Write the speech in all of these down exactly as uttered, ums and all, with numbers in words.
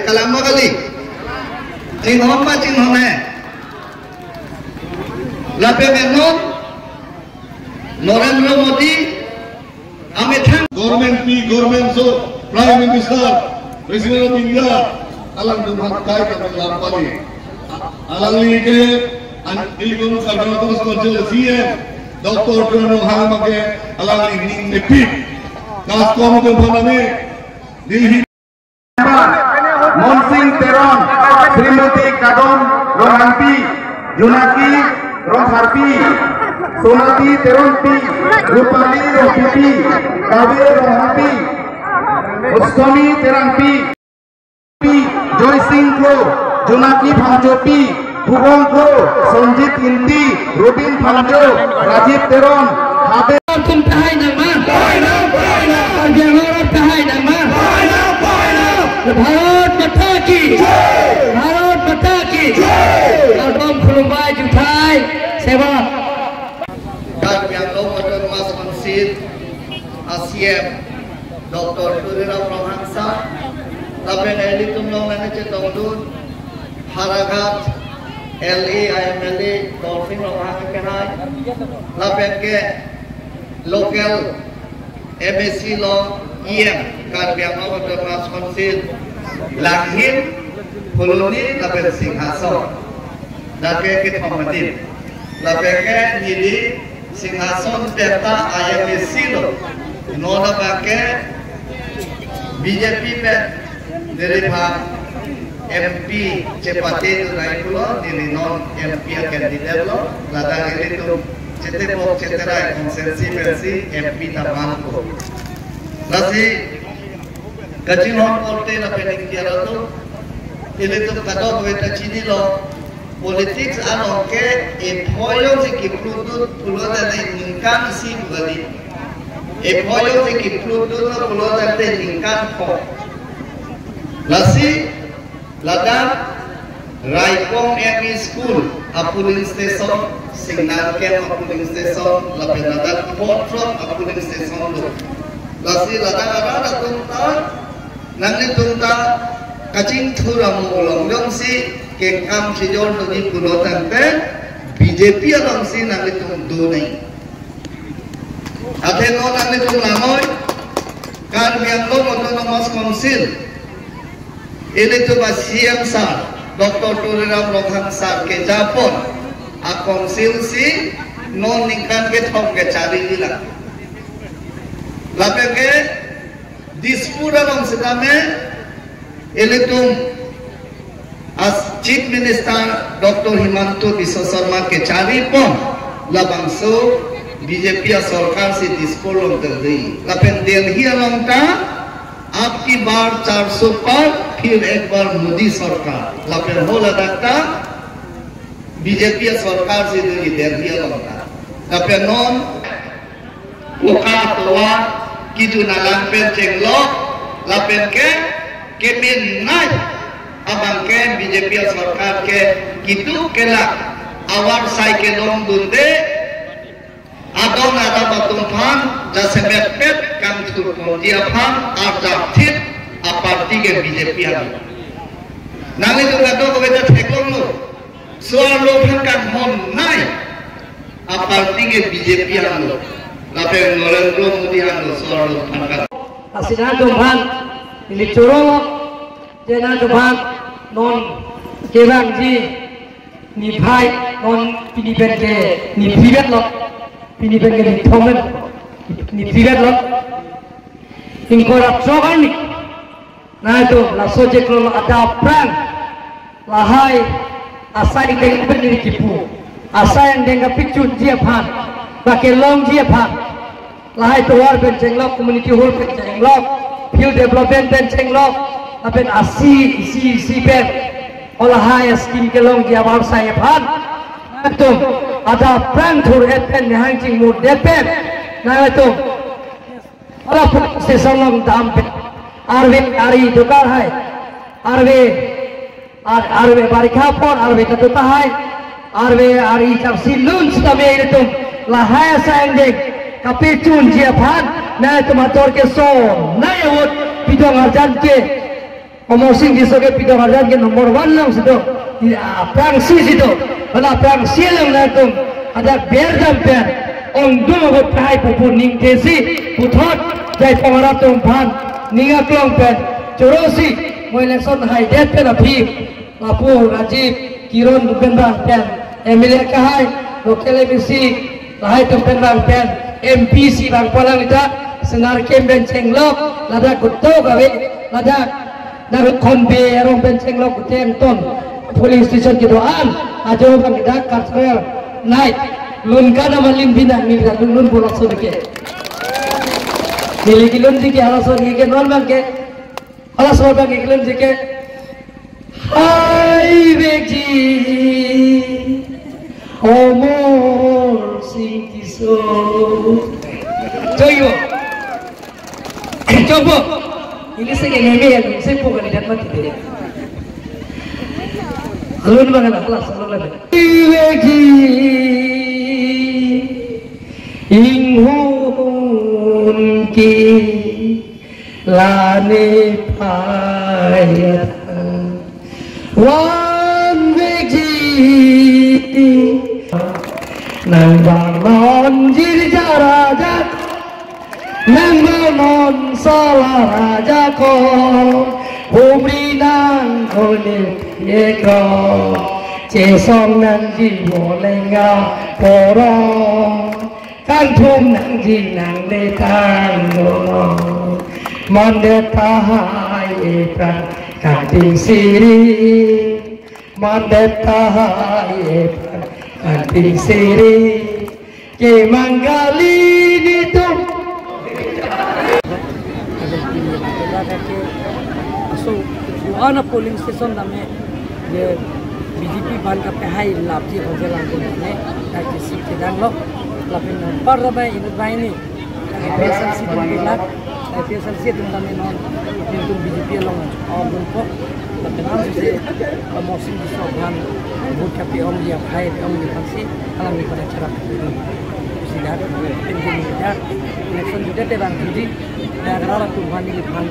Kalang ma kali? Chinghon ma chinghon he? Lapen non Narendra Modi amethang government pi, government so, Prime Minister, President of India, alangtum aphan kai kami lam pali. Alangli ke an ilitum Karnataka Constituency C M, Doctor Tuliram Ronghang abangke alangli ning nepik. Kas kom tum phaname, Delhi. Monsing Teron, Srimati Kadom Ronghangpi, Junaki Rongkharpi, Sonati Teronpi, Rupali Rongpipi, Kaveri Ronghangpi, Ostami Terangpi, Joysing Kro, Junaki Phangchopi, Pugong Kro, Sonjit Ingti, Robin Phangcho, Rajiv Teron, Habe. Tum tahai nangma. Karbi Anglong tahai nangma. Bharat Mata Ki. Bharat Mata Ki. Kardom, khulumbai, juthai, seba. Karbi Anglong Autonomous Council a C M Doctor Tuliram Ronghang sir, lapen ilitum along nangchetongdun Howraghat L A M L A Dolphin Ronghang kehai, lapen ke local M A C along E M Karbi Anglong Autonomous Council Langhin, Phuloni lapen Singhason. Dak ke kethom adim. Lapen ke neli Singhason pen ta I M A C lo. Non abangke B J P pen neliphan M P chepate tu nai pulo, neli non M P a candidate lo, ladak ilitum chetebok cheterai constituency pensi M P ta manpo. Lasi kachinghon korte lapen ingti arat atum, ilitum kadokave ta chinilo, politics along ke epho jongsi kiplutdun pulo tangte ningkan isi pu kali. Epho jongsi kiplutdun pulo tangte ningkan pho. Lasi ladak Raipong M E School a polling station, Singnang Camp a polling station, lapen ladak Photrok a polling station lo. Lasi ladak arat atum ta, nanglitum ta kachingthur amo along jongsi kengkam chejor dunji pulo tangte B J P alongsi nanglitum do nai. Athe non nanglitum langnon, Karbi Anglong Autonomous Council, ilitum a C M sir, Doctor Tuliram Ronghang sir kejapon a council si non ningkan kethom kechari lang. Lapen ke Dispur along setame ilitum as Chief Minister Doctor Himanta Biswa Sarma kecharipon labangso B J P a sorkar si Dispur along terdi. Lapen Delhi along ta, "Ab ki baar char so par, phir ek baar Modi sarkar." Lapen ho ladak ta B J P a sorkar si do Delhi along ta. Lapen non koka tovar kejun alam pen chenglok, lapen ke kemenei abangke B J P a sorkar ke keduk kelak avarsai kelongdunde, adon adam atum aphan jasemet pet kangthurponji aphan arjap thip a party ke B J P along. Nanglitum kadokave ta theklonglo, so-arlo aphan kanghonnei a party ke B J P along, lapen Narendra Modi along so-arlo aphan kan. Lasi nangtum aphan ili choro, je nangtum aphan non kevangji niphai, non pini pen ke niphi vetlo, pini pen ke nithom, niphivetlo. Ingkoi ra throk arni nangtum laso chiklo adap aphrang lahai asai ingdeng pen neli kipu, asai ingdeng kapechunji aphan, ba kelongji aphan, lahai tovar pen chenglok, community hall pen chenglok, field development pen chenglok, lapen isi isi isi pen, o lahai scheme kelongji avarsai aphan nangtum adap aphrang thur-et pen nihang chingmut det pen nangtum hala polling station along dampen. Arve ari dokar hai. Arve, ar-, arve barikha apor arve ta do tahai. Arve ari charsi lun sitame ilitum lahai asai ingdeng kapechunji aphan nangtum ator kesonei a-vote pidong arjan ke Amarsing Tisso ke pidong arjan ke number one along si do. Di aphrangsi si do. Hala aphrangsi along nangtum hadak berdam pen ongdung ago prai pupu ningtesi puthot jaipong arat atum aphan ning aklong pen chorosi mo election haidet pen aphi lapu Rajiv Kiron pen bang pen M L A kahai, local M A C lahai atum pen bang pen M P si bang palang ita senar kem pen chenglok ladak kuto kave ladak dak khombe arong pen chenglok kuteng ton polling station kedo-an ajo bang dak Cultural Night lun kana malim bina ni dak lun lun bola so ke. Neli kelun si ke hala so ke non bang ke. Hala so bang ke kelun si ke. Hai vekji Amarsing Tisso. Choibo. Choibo. Ini se ke meme ya, se po kali dan mati deh. Alun bang na hala so la. Hai vekji inghun ke lani phai van vekji nang bang non jirja raja nang bang non sala raja ko humri nang kone ye ko chesong nangji molenga poro. Kangthum nangji nangle tanglo. Mandet tahai epran kanting siri. Mandet tahai epran kanting siri. Kemang kali nitum. So, one of polling station dame ye B J P ban kapehai lapji hoje langkun ne ta kisi kedang lo. Lapen par dame inut banghini A P H L C pun pilak, A P H L C atum dame non pintu B J P along aw gunpo. Lapen ang si Amarsing Tisso aphan vote kape-ongji aphai pe-ongji aphansi alangli pada cherak. Sida pintu sida election juda te bang judi ya karena atum aphan neli aphan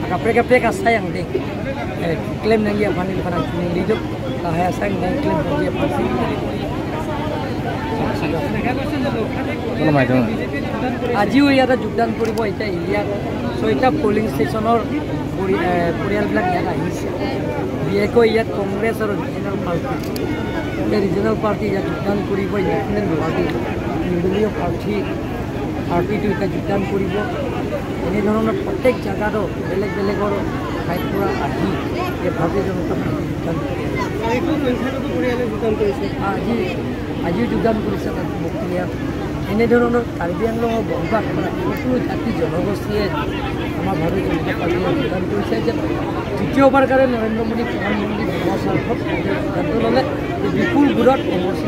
akaprek kaprek asai yang ding. Eh, claim nangji aphan neli aphan nangchini riduk. Lahai asai nang claim nangji aphansi. Kono mai dong. Ajiyo ইয়াত যোগদান কৰিব এতিয়া ইয়াত ছয়টা polling stationৰ পৰি-, এ, পৰিয়ালবিলাক ইয়াত আহিছে। বিশেষকৈ ইয়াত কংগ্ৰেছ আৰু ৰিজনেল পাৰ্টি। এই ৰিজনেল পাৰ্টি ইয়াত যোগদান কৰিব, ইণ্ডিপেণ্ডেণ্ট পাৰ্টি, নিৰ্দলীয় প্ৰাৰ্থী, পাৰ্টিটো এতিয়া যোগদান কৰিব। এনেধৰণৰ প্ৰত্যেক জেগাতো বেলেগ বেলেগৰ ঠাইৰ পৰা আহি এই ভাৰতীয় জনতা পাৰ্টি যোগদান কৰিব। চাৰিশ সংখ্যালঘু পৰিয়ালে যোগদান কৰিছে। আজি, আজিও যোগদান কৰিছে তাত বক্তৃতা। এনেধৰণৰ কাৰ্বি আংলঙৰ বসবাস কৰা সকলো জাতি জনগোষ্ঠীয়ে আমাৰ ভাৰতীয় জনতা পাৰ্টিয়ে যোগদান কৰিছে যে তৃতীয়বাৰ কাৰণে নৰেন্দ্ৰ মোদী প্ৰধানমন্ত্ৰী হোৱাৰ স্বাৰ্থত সিদ্ধান্ত ল'লে যে বিপুল ভোটত অমৰসিং